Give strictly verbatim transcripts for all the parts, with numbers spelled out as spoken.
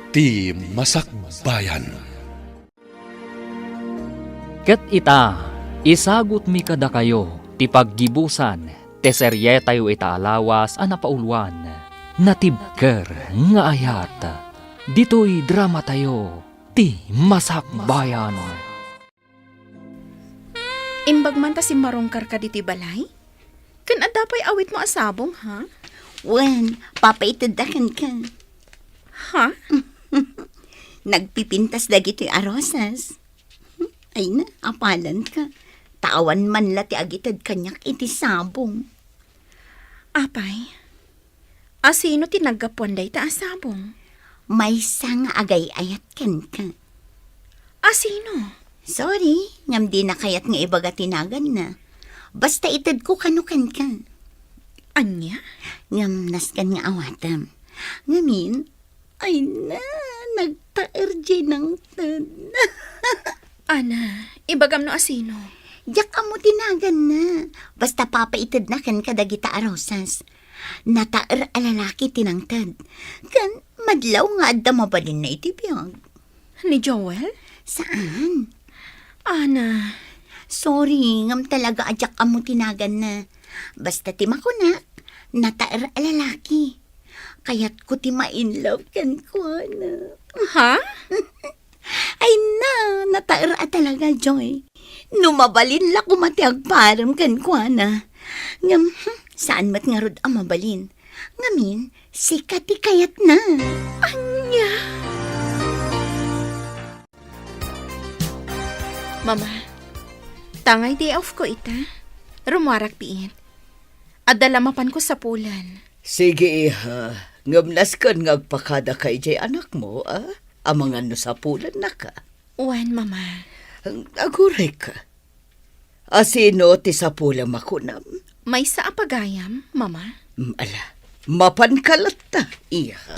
Ti Masakbayan. Ket ita, isagutmi kadakayo ti paggibusan ti serietayo ita a lawas a napauluan, Natibker nga Ayat. Ditoy dramatayo, Ti Masakbayan. Imbag man ta simmarungkarka ditoy balay? Ken adda pay awitmo a sabong, ha? Wen, papaitedda kenka. Ha? Nagpipintas dagitoy a rosas. Ay na, apalanka. Ta awan man la ti agited kaniak iti sabong. Apay, asino ti naggapuan dayta a sabong? Maysa nga agay-ayat kenka. Asino? Sorry, ngem dina kayat nga ibaga ti naganna. Basta itedko kano kenka. Ania? Ngem nasken nga awatem. Ngamin, ay na, nagtaer diay nangted. Ana, ibagam no asino? Diak ammo ti naganna. Basta papaitedna kenka dagita a rosas. Nataer a lalaki ti nangted. Ken madlaw nga adda mabalinna iti biag. Ni Joel? Saan? Ana. Sorry, ngem talaga a diak ammo ti naganna. Basta ti makunak, nataer a lalaki. Kayatko ti ma-in love kenkuana. Ha? Ay na, nataer a talaga, Joy. No mabalin la koma ti agparem kenkuana. Ngem, hmm, saan met ngarud a mabalin. Ngamin, sika ti kayatna. Ania? Mama, tangay day off ko ita. Rummuarak biit. Adda la mapanko sapulen. Sige, iha. Ngem nasken nga agpakadaka idiay anakmo, a? Amangan no sapulennaka. Wen, Mama. Agurayka. Asino ti sapulem a kunam? Maysa a pagayam, Mama. Mm, ala, mapanka latta, iha.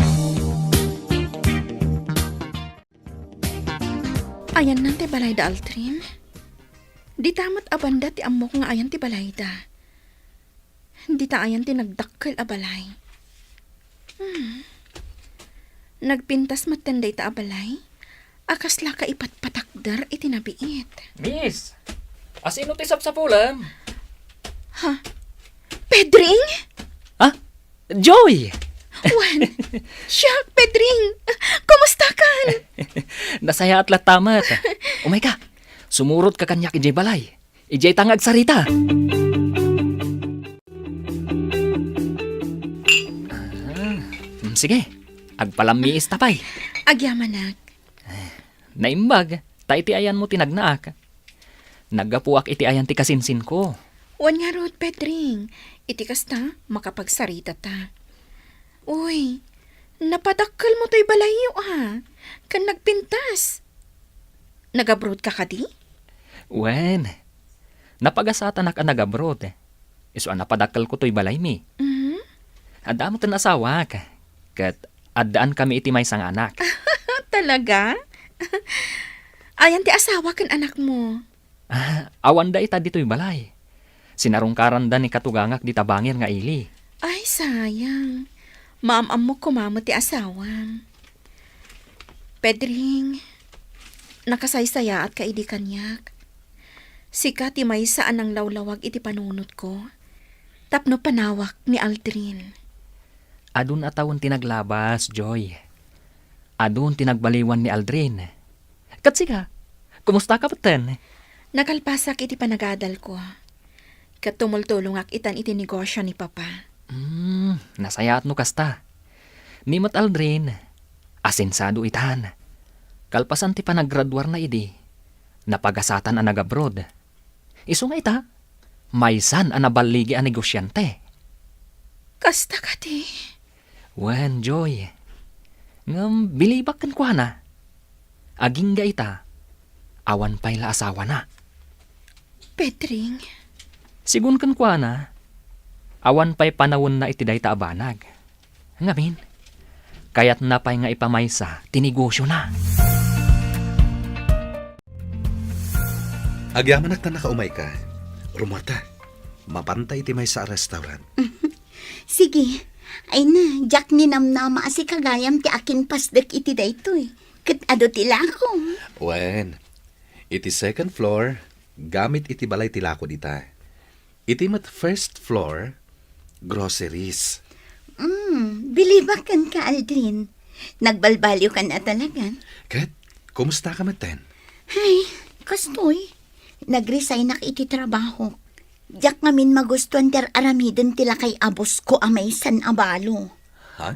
Ayanna ti balay da Aldrin? Dita met a banda ti ammok nga ayan ti balayda. Dita ayan ti nagdakkel a balay. Hmm. Nagpintas metten dayta a balay a kasla kaipatpatakder iti nabiit. Miss, asino ti sapsapulem? Ha? Pedring? Ha? Joy! Wen, siak, Pedring. Kumustakan? Nasayaat latta met. Umayka, sumurotka kaniak idiay balay. Idiay ta nga agsarita. Ah, mm, sige, agpalammiista pay. Agyamanak. Naimbag, ta iti ayanmo ti nagnaak. Naggapuak iti ayan ti kasinsinko. Wen ngarud, Pedring. Iti kasta, makapagsaritata. Uy, napadakkelmo toy balayyo, a. Ken nagpintas. Nagabroadka kadi? Wen, napagasatanak a nagabroad. Isu a napadakkelko toy balaymi. Mhm. Adda metten asawak. Ket addaan kami iti maysa nga anak. Talaga? Ayan ti asawa ken anakmo? Ah, awanda ita ditoy balay. Sinarungkaranda ni katugangak dita bangir nga ili. Ay, sayang. Maam-ammok koma met ti asawam. Pedring, nakasaysayaatka idi kaniak. Sika ti maysa a nanglawlawag iti panunotko tapno panawak ni Aldrin. Adun a tawen ti naglabas, Joy. Adun ti nagbaliwan ni Aldrin. Ket sika, kumustaka metten? Nakalpasak iti panagadalko. Ket tumultulongak itan iti negosio ni Papa. Hmm, nasayaat no kasta. Ni met Aldrin, asensado itan. Kalpasan ti panagraduarna idi, napagasatan a nagabroad. Isu nga ita, maysan a naballigi a negosiante. Kasta kadi? Wen, Joy. Ngem bilibak kenkuana. Agingga ita, awan pay la asawana. Pedring. Sigun kenkuana, awan pay panawenna iti dayta a banag. Ngamin, kayatna pay nga ipamaysa ti negosiona. Agyamanak ta nakaumayka. Rummuarta. Mapanta iti maysa a restaurant. Sige, Ay na, diak ninamnama a sika gayam ti akinpasdek iti daytoy. Ket adu ti lakom. Wen, iti second floor, gamit iti balay ti lako dita. Iti met first floor, groceries. Mm, bilibak kenka, Aldrin. Nagbalbaliwkan a talaga. Ket, kumusta ka metten? Ay, kastoy. Nagresignak iti trabaho. Diak ngamin magustuan ti ar-aramiden ti lakay a boss ko a maysan a balo. Ha?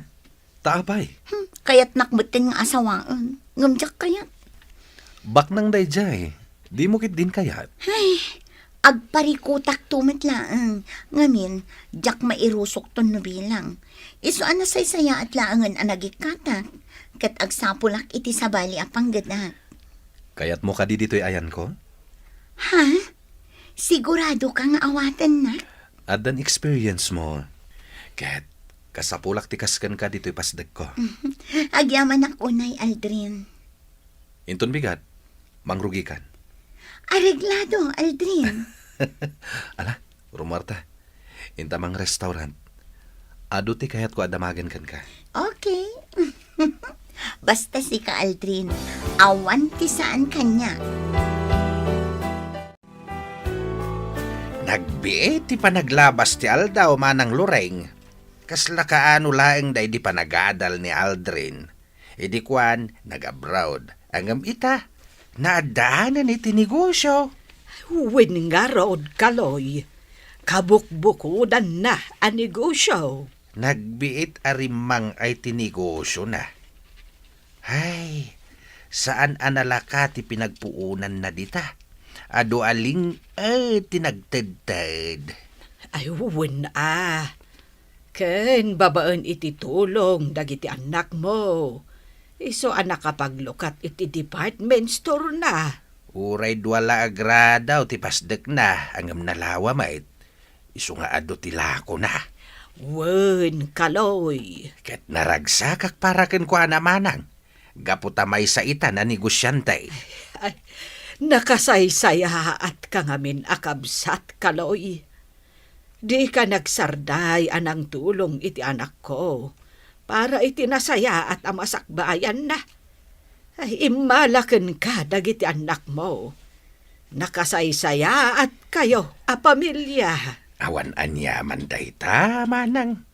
Ta apay? Hmm, kayatnak metten nga asawaen. Ngem diak kayat. Baknang daydiay, dimo ketdin kayat? Ay, agparikutakto met laeng. Ngamin, diak mairusokton no bilang. Isu a nasaysayaat laengen a nagikkatak, ket agsapulak iti sabali a panggedak. Kayatmo kadi ditoy ayanko? Ha? Sigurado ka nga awatennak? Addan experience mo. Ket, kasapulak ti kas kenka ditoy pasdekko. Agyamanak unay, Aldrin. Inton bigat, mangrugikan. Areglado, Aldrin. Ala, rumuarta. Inta mang restaurant. Adu ti kayatko a damagen kenka. Okay. Basta sika, Aldrin, awan ti saan kaniak. Nagbiit ti panaglabas ti aldaw, Manang Loreng. Kasla kaano laeng daydi panagadal ni Aldrin. Idi kuan, nag-abroad. Ngem ita, naaddaanan iti negosyo. Wen ngarud, Kaloy, kabukbukodanna a negosyo. Nagbiit a rimmang-ay ti negosyona. Ay, saan a nalaka ti pinagpuonanna dita. Adu a ling-, eh, ti nagtedted. Ay, wen a. Ken babaen iti tulong dagiti annakmo, isu a nakapaglukat iti department store-na. Uray dua la a gradaw ti pasdekna, ngem nalawa met. Isu nga adu ti lakona. Wen, Kaloy. Ket naragsakak para kenkuana, Manang, gapu ta maysa ita a negosiante. Ay, nakasaysayaatka ngamin a kabsat, Kaloy. Dika nagsarday a nangtulong iti anakko para iti nasayaat a masakbayanna. Ay, immala kenka dagiti annakmo. Nakasaysayaatkayo a pamilia. Awan aniaman dayta, Manang.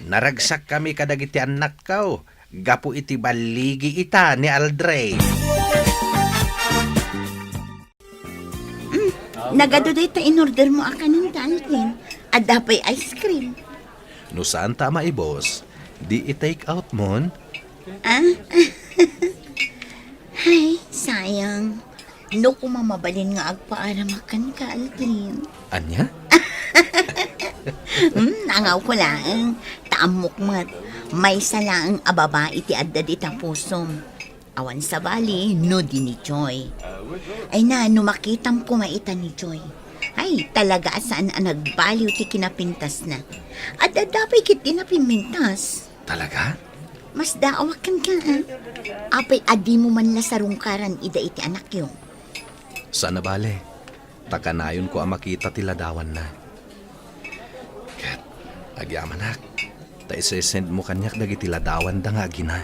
Naragsakkami kadagiti annakko gapu iti balligi ita ni Aldrin. Mm, nagadu dayta in-order mo a kanen, Aldrin. Adda pay ice cream. No saan ta maibos, di i-take out mon? Ah? Ay, sayang. No koma mabalin nga agpaaramak kenka, Aldrin. Ania? Hmm, nangawko laeng. Ta ammok met, maysa laeng a babai ti adda dita pusom. Awan sabali no di ni Joy. Ay na, no makitam koma ita ni Joy. Ay, talaga a saan a nagbaliw ti kinapintasna. Adda pay ketdi napimmintas. Talaga? Masdaawak kenka, ah. Apay a dimo man la sarungkaran ida iti anakyo? Saan a bale. Ta kanayonko a makita ti ladawanna. Ket, agyamanak, ta isesendmo kaniak dagiti ladawanda nga agina.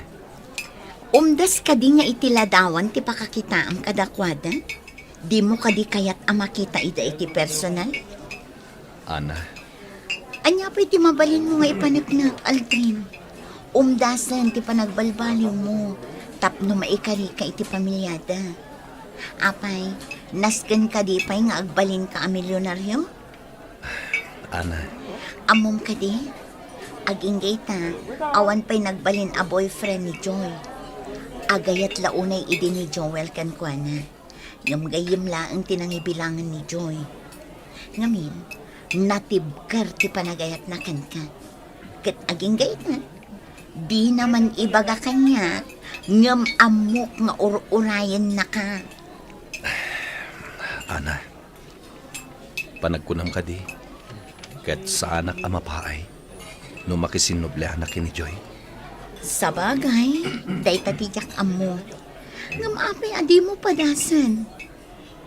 Umdas kadi nga iti ladawan ti pakakitaam kadakuada? Dimo kadi kayat a makita ida iti personal? Ana. Ania pay ti mabalinmo nga ipaneknek, Aldrin? Umdasen ti panagbalbaliwmo tapno maikarika iti pamiliada. Apay, nasken kadi pay nga agbalinka a milionario? Ana. Ammom kadi? Agingga ita, awan pay nagbalin a boyfriend ni Joy. Agayat la unay idi ni Joel kenkuana. Ngem gayyem laeng ti nangibilangen ni Joy. Ngamin, natibker ti panagayatna kenka. Ket agingga ita, dina man ibaga kaniak, ngem ammok nga ur-urayennaka. Ana, panagkunam kadi, ket saanak a mapaay no makisinnublianak ken ni Joy? Sabagay, dayta ti diak ammo. Ngem apay a dimo padasen?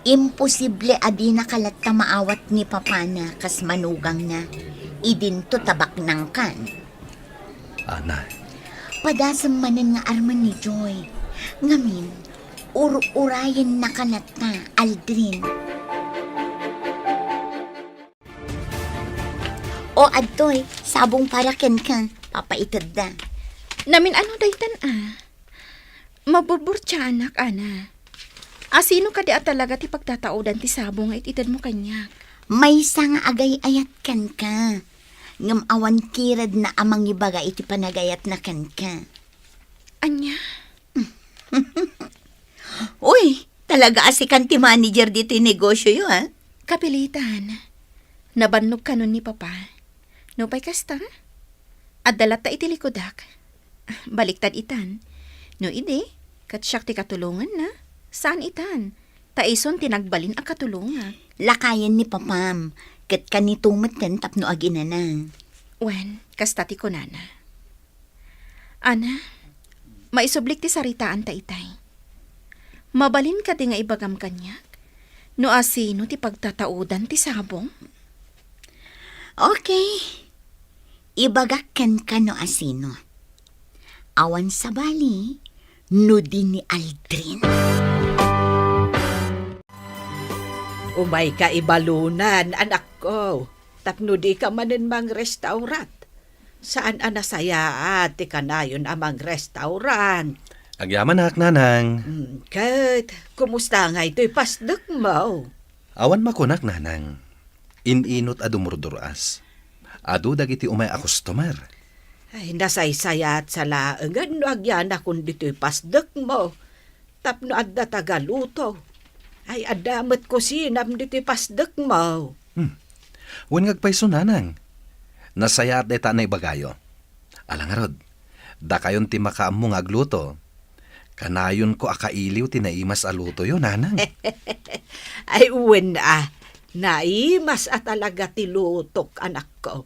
Imposible a dinaka latta maawat ni papana kas manugangna. Idinto ta baknangkan. Ana. Padasem manen nga armen ni Joy. Ngamin, ur-urayennaka latta, Aldrin. O, adtoy, sabong para kenka. Papaitedda. Namin-ano daytan a? Maburburtiaanak, Ana. Asino kadi a talaga ti pagtataodan ti sabong nga it-itedmo kaniak? Maysa nga agay-ayat kenka. Ngem awan kiredna a mangibaga iti panagayatna kenka. Ania? Uy, talaga a sikan ti manager ditoy negosioyo, a? Kapilitan. Nabannog kanon ni Papa. Nupay kasta, adda latta iti likudak. Baliktad itan. No idi, ket siak ti katulonganna. Saan itan. Ta isun ti nagbalin a katulongak. Lakayen ni Papam, ket kanito metten tapno aginana. Wen, kasta ti kunana. Ana, maisublik ti saritaanta itay. Mabalin kadi nga ibagam kaniak no asino ti pagtataodan ti sabong? Okay. Ibagak kenka no asino. Awan sabali no di ni Aldrin. Umayka ibalunan, anakko, tapno dika manen mangrestaurant. Saan a nasayaat ti kanayon a mangrestaurant. Agyamanak, Nanang. Hmm, ket, kumusta ngay toy pasdekmo? Awan makunak, Nanang. In-inot a dumurdur-as. Adu dagiti umay a customer. Ay, nasaysayaat sa laengen no agyanakon ditoy pasdekmo. Tapno adda tagaluto. Ay, adda met kusinam ditoy pasdekmo. Hmm. Wen nga agpayso, Nanang. Nasayaat dayta a naibagayo. Ala ngarud, dakayon ti makaammo nga agluto. Kanayonko a kailiw ti naimas a lutoyo, Nanang. Ay, wen a, naimas a talaga ti lutok, anakko.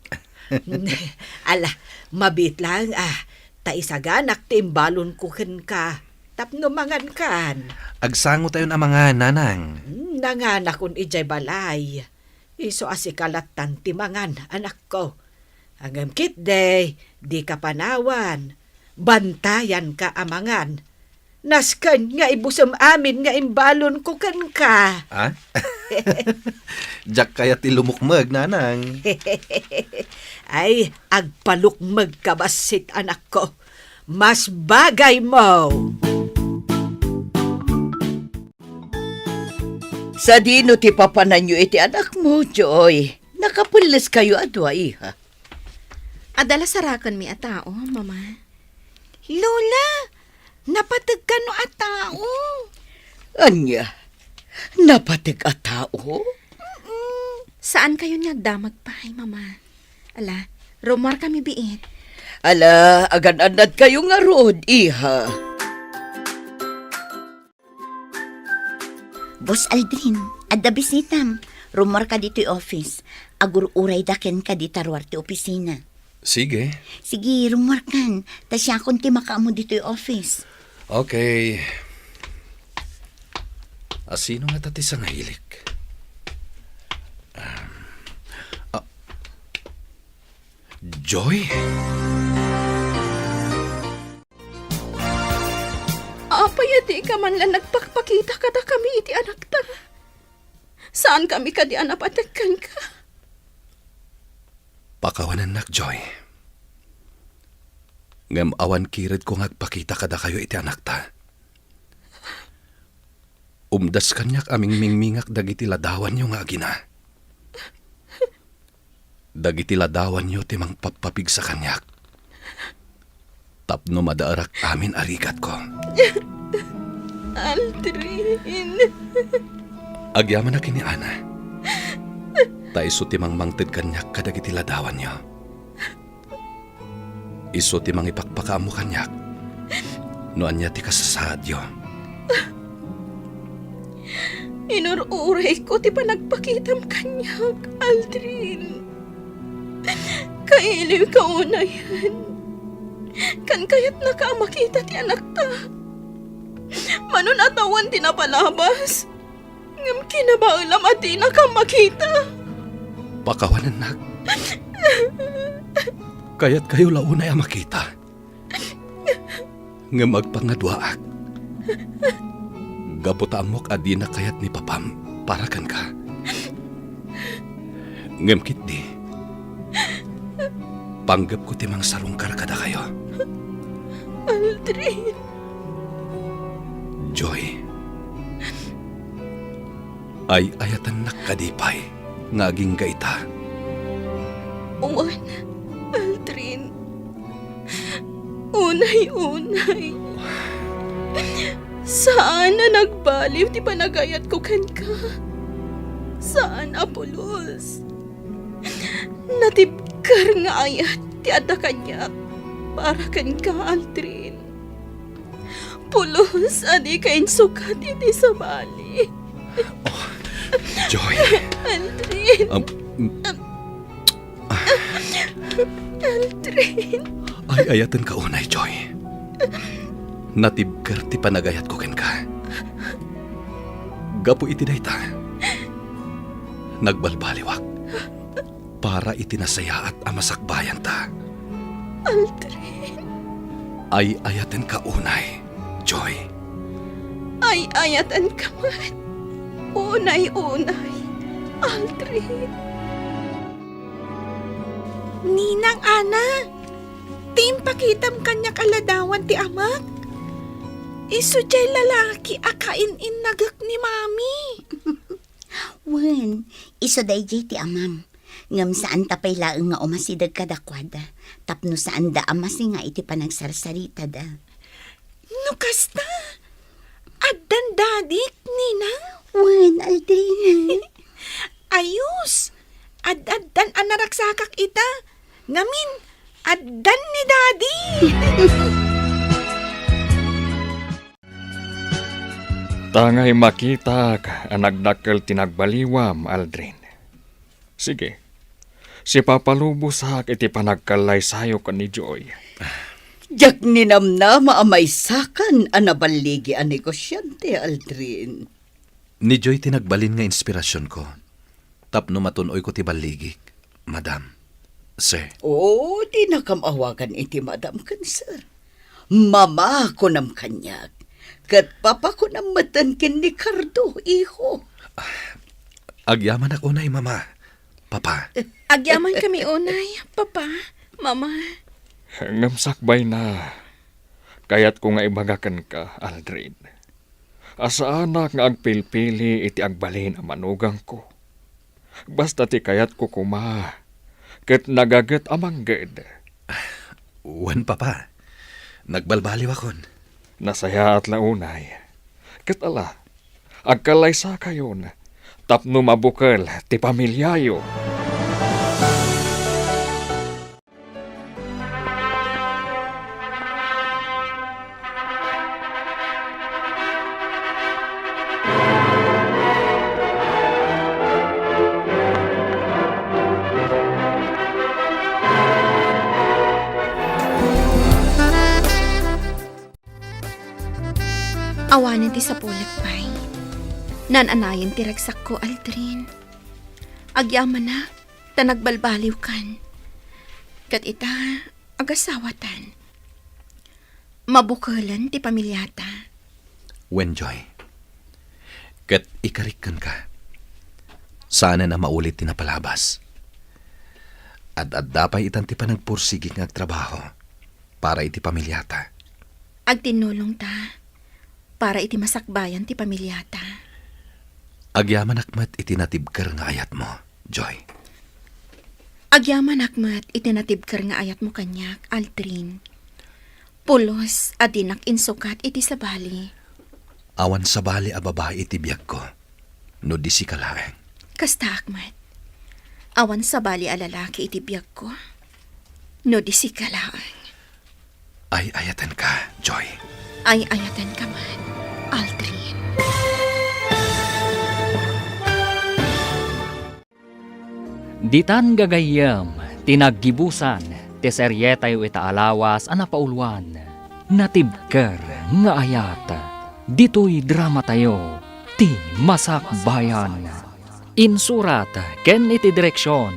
Ala, mabiit laeng a, ta isaganak ti imbalonko kenka tapno mangankan. Agsangotayon a mangan, Nanang. Hmm, nanganakon idiay balay. Isu a sika lattan ti mangan, anakko. Ngem ketdi, dika panawan. Bantayanka a mangan. Nasken nga ibusem amin nga imbalonko kenka. Ah? Diak kayat ti lumukmeg, Nanang. Ay, agpalukmegka bassit, anakko. Mas bagaymo. Sadino ti papananyo iti anakmo, Joy? Nakapelleskayo a dua, iha. Adda la sarakenmi a tao, Mama. Lola, napateg kano a tao? Ania? Napateg a tao? Mm-mm. Saankayon nga agdamag pay, Mama. Ala, rummuarkami biit. Ala, agan-annadkayo ngarud, iha. Boss Aldrin, adda bisitam. Rummuarka ditoy office. Agur-urayda kenka dita ruar ti opisina. Sige. Sige, rummuarkan. Ta siakon ti makaammo ditoy office. Okay. Asino ngata ti sangailik? Um, ah, Joy? Apay a dika man la nagpakpakita kadakami iti anakta? Saankami kadi a napateg kenka? Pakawanennak, Joy. Ngem awan kiredko nga agpakita kadakayo iti anakta. Umdas kaniak a mingmingmingak dagiti ladawanyo nga agina. Dagiti ladawanyo ti mangpappapigsa kaniak tapno madaerak amin a rigatko. Aldrin. Agyamanak ken ni Ana. Ta isu ti mangmangted kaniak kadagiti ladawanyo. Isu ti mangipakpakaammo kaniak no ania ti kasasaadyo. Inur-urayko ti panagpakitam kaniak, Aldrin. Kailiwka unayen. Kankayatnaka a makita ti anakta. Mano a tawen ti napalabas. Ngem kinabaelam a dinaka makita. Pakawanennak. Kayatkayo la unay a makita. Ngem agpangaduaak. Gapu ta ammok a dina kayat ni Papam para kenka. Ngem ketdi, panggepko ti mangsarungkar kadakayo. Aldrin. Joy, ay-ayatennak kadi pay nga agingga ita? Wen, Aldrin. Unay-unay. Saan a nagbaliw ti panagayatko kenka. Saan a pulos. Natibker nga ayat ti adda kaniak para kenka, Aldrin. Pulos a dika insukat iti sabali. Oh, Joy. Aldrin. Um, Aldrin. Ay-ayatenka unay, Joy. Natibker ti panagayatko kenka. Gapu iti dayta, nagbalbaliwak para iti nasayaat a masakbayanta. Aldrin. Ay-ayatenka unay, Joy. Ay-ayatenka met. Unay-unay, Aldrin. Ninang Ana, ti impakitam kaniak a ladawan ti amak? Isu jay lalaki a kain-innagek ni Mami. Wen, isu daydiay ti amam. Ngem saanta pay laeng nga umasideg kadakuada, tapno saanda a masinga iti panagsarsaritada. No kasta, addan dadik, Nina? Wen, Aldrin. Ayos! Ad-addan a naragsakak ita. Ngamin, addan ni Daddy! Tangay makitak a nagdakkel ti nagbaliwam, Aldrin. Sige, sipapalubosak iti panagkallaysayo ken ni Joy. Diak ninamnama a maysakan a naballigi a negosiante, Aldrin. Ni Joy ti nagbalin nga inspirasionko tapno matun-oyko ti balligik, Madam, Sir. Oo, dinakam awagan iti Madam ken Sir. Mama kunam kaniak, ket Papa kunam metten ken ni Cardo, iho. Agyamanak unay, Mama, Papa. Agyamankami unay, Papa, Mama. Ngem sakbayna, kayatko nga ibaga kenka, Aldrin, a saanak nga agpilpili iti agbalin a manugangko. Basta ti kayatko koma, ket nagaget a mangged. Wen, Papa. Nagbalbaliwakon. Nasayaat la unay. Ket ala, agkallaysakayon tapno mabukel ti pamiliayo. Awanen ti sapulek pay. Naan-anayen ti ragsakko, Aldrin. Agyamanak ta nagbalbaliwkan. Ket ita, agasawatan. Mabukelen ti pamiliata. Wen, Joy. Ket ikarik kenka. Saanen a maulit ti napalabas. Ad-adda pay itan ti panagpursigik nga agtrabaho para iti pamiliata. Agtinnulongta para iti masakbayan ti pamiliata. Agyamanak met iti natibker nga ayatmo, Joy. Agyamanak met iti natibker nga ayatmo kaniak, Aldrin. Pulos a dinak insukat iti sabali. Awan sabali a babai iti biagko no di sika laeng. Kastaak met. Awan sabali a lalaki iti biagko no di sika laeng. Ay-ayatenka, Joy. Ay-ayatenka met, Aldrin. Ditan gagayyem ti naggibusan ti serietayo ita a lawas a napauluan, Natibker nga Ayat. Ditoy dramatayo, ti Masakbayan. Insurat ken iti direksion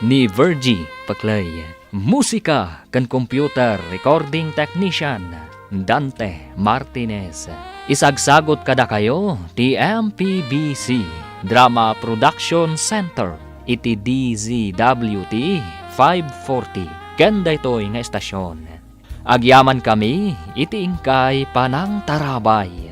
ni Virgie Paclay. Musika ken Computer Recording Technician, Dante Martinez. Isagsagot kadakayo ti M P B C Drama Production Center iti D Z W T five forty ken daytoy nga estasion. Agyamankami iti inkay panangtarabay.